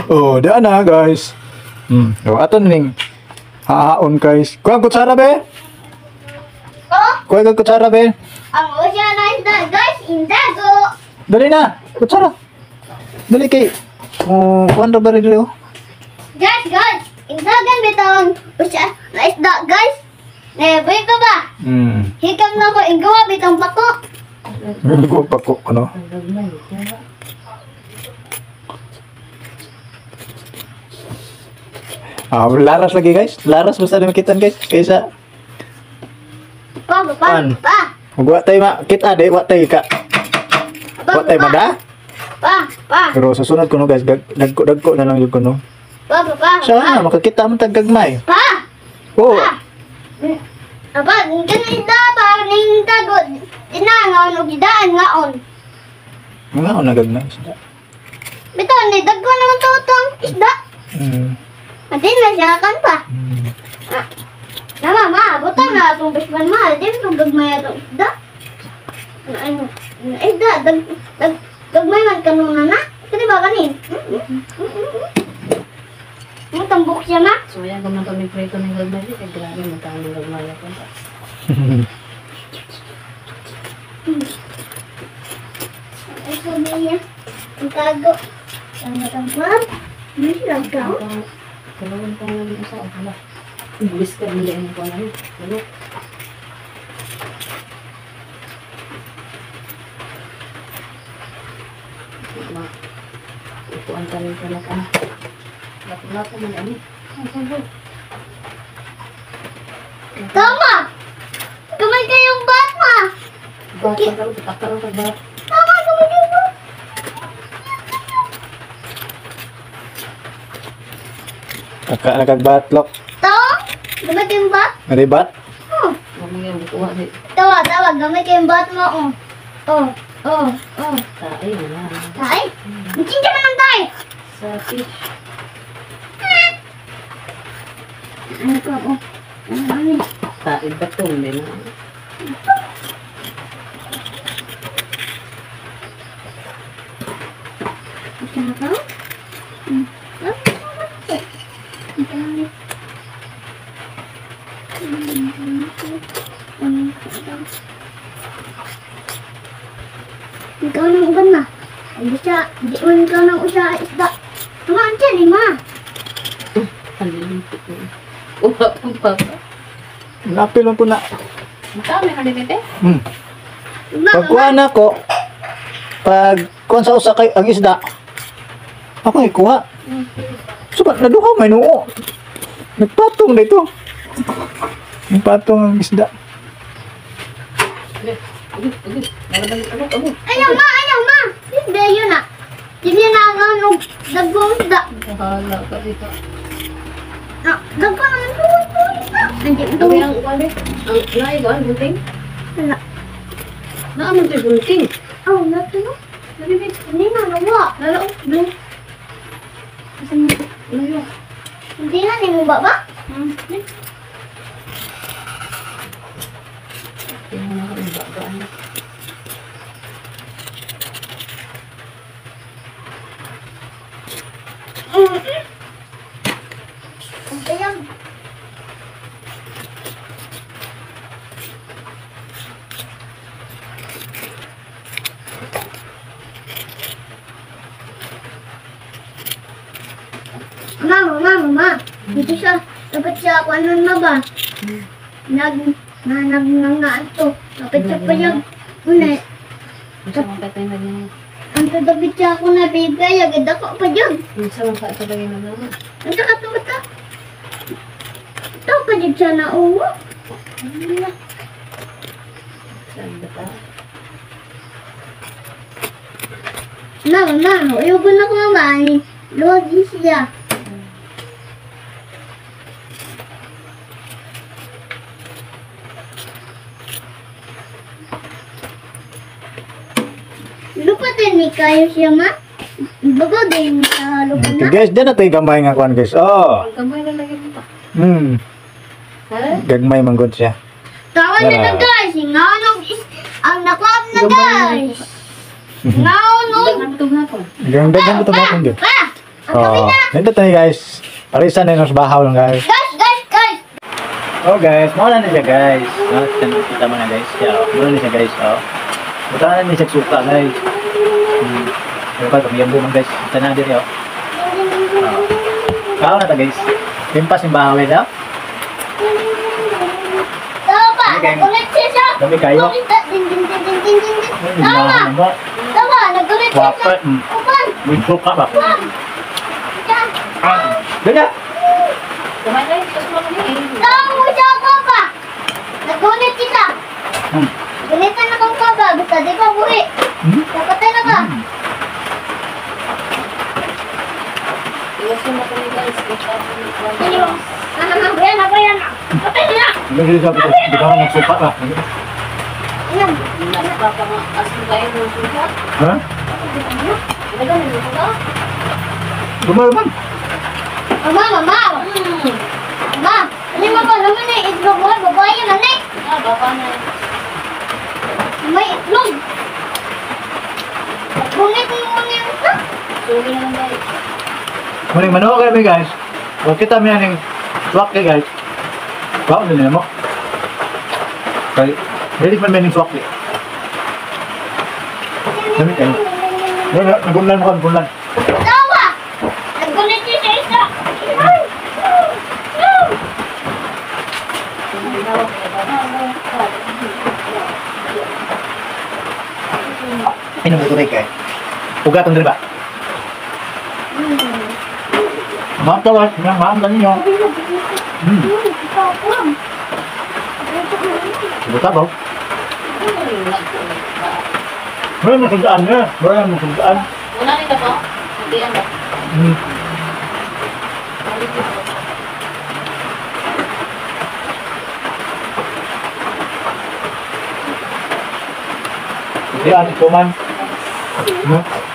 Oh, daan na guys. Oh, ato ning hahaon guys. Kuha kutsara be. Oh, Kuha ka kutsara be. ang usya na isda guys, indago. Dali na, kutsara. Dali kay. Oh, kuan ra ba rin oh. Guys, guys, indagan bitawang usya na isda guys. Neboy pa ba? Hikam na ko inggawa bitang pako. Ko pa ko ano. Ang gagmay. Ah, laras lagi guys. Laras basta na makitan guys. Kaysa Pa, pa, pa, Pan. pa. wa tay makita di wa tay ka. Pa, Wa tay pa, mada. pa, pa, Pero susunod ko no guys, dagko na lang yun ko no. pa, pa, pa, Siya pa, na makakita man tag gagmay. pa. Oh, Pa. Aba, ganun isda pa, ning tago. Tinangaon og gidaan ngaon. mga na gagmay isda. Bitaw, ni dagko naman to tong isda. Adi na siya kan pa. Ah. Nama ma, butang na atong bisban ma, di mo gagmay atong isda. Ano, isda, dag, dag, gagmay man kanuna na. Kani ba kani? Mo tambok siya ma. So yan, kung man kami prito ng gagmay, eh, grabe, magkano ng gagmay ako. Ay, sabi niya, ang tago. Ang matambak. Hindi siya nagkaw. Kalawan pa nga yung isa. Hala. Buwis ka, hindi ang kuha na. Ano? Ma, upuan kami pa na ka. Lapo-lapo man ani. Ang Tama! Kamay kayong bat ma! Bat pa karon, karon ka bat. Tama, kamay kayong bat! Kaka nakagbatlok. Tawa? Gamay kayong bat? Maribat? Oh. Mamaya kuha ni Tawa, tawa, gamay kayong bat mo. Oh. Oh, oh, oh. tae na. Tay? Ang man ang tay! Sa fish. Ano ko, oh. Ano, ano? Tae batong din na. Ano ka? Ikaw nang uban na. Hindi siya, hindi mo ikaw nang usa isda. Tama, ang tiyan eh, ma. Ang lilimpit mo. Uwa pang papa. Napil man po na. Makami ka limite? Ma, Pag kuha na ko, pag kuha sa usa kay ang isda, ako ay kuha. So, ba, naduha may noo. Nagpatong na ito. Nagpatong ang isda. Ayaw ma, ayaw ma. Hindi, yun na. Hindi na ang ano, dagong isda. Bahala ka dito. Ah, dagko naman po isda. Hindi, ito. Ang ang kuan eh. Ang naay kuan gunting. Wala. Naa man to'y gunting. Oh, nato no. Nalibit. Hindi na, nawa. Lalo, blue. Asan mo? Luyo. Hindi na, ni mo ba ba? Tingnan ako yung bagaan. Ayan. Ma, mama, mama. Dito siya. Dapat siya ako ano na ba? Nag, na, nag, nag, na, ito. Dapat siya pa yung, una, Unsa man ka tayo nag ang dapat siya ako na bigay, agad ako pa dyan. Unsa man ka tayo nag Ang saka ito. Ito pa dyan siya na uwo. Saan ba ta? Na, mama, uyugon na ko mama. Luwag din siya. Lupa din ni kayo siya, ma. Bago din sa lupa Okay na. guys, dyan na tayo gamay nga kuan guys. Oh. Ang gamay na lagi mo pa. Ha? Gagmay manggod siya. Tawa na na guys. Ngaon ang nakuha na guys. Ngaon og Daghan to nga ko. Gagmay mo ito bakong gyud. Pa! Oh, nindot na guys. Parisan na yung bahaw lang, guys. Guys, guys, guys. Oh guys, mao na ni siya, guys. No, kita mo na, guys. Yeah, oh, mao na ni siya, guys. Oh. Butangan na ni siya suka, guys. Pero pa pamiyambo man, guys. Tanan diri oh. Oh. Kaon na ta, guys. Limpas yung bahaw eh, daw. Tawa pa, Dami kayo. nagulit siya. Dami kayo. Din, din, din, din, din, din, din. Ay, Tawa, ba? tawa, nagulit siya. Wapa. Upan, May suka ba? upan. Siya. Ah, Dala. Kumain kayo, tapos mo kami eh. Tawa mo siya ako pa. Nagulit siya. Gulitan akong kaba, basta di pa buhi. Napatay na ka. Iwasan mo kami, guys. Ano? Ah, bayan na, bayan na. Patay na. Hindi siya sabi ko, di ka nagsuka ba? Ayan. Nagpapang-asin kayo ng suka. Ha? Talaga, may suka? Gumalaman. Mama, mama. Ma, ano mo ba naman eh, itlog mo, babae man eh. Ah, baka na. May itlog. Gunit mo muna yung isa. Sorry na lang, guys. Muling manood kami, guys. Huwag kita mo yan yung swak eh, guys. Wow, hindi na mo. Kay, dili man may swak eh. Dami kayo. Wala, nagunlan mo ka, nagunlan. Tawa! Naggunit siya sa isa. Ay! Ay, namutuloy kay. Ugat ang ba? Maam to guys, maam lang ninyo. Buta ba? Wala mo sundaan niya. Wala mo sundaan. Una rin ka po? Hindi, ano? Hindi, ano ito man. No?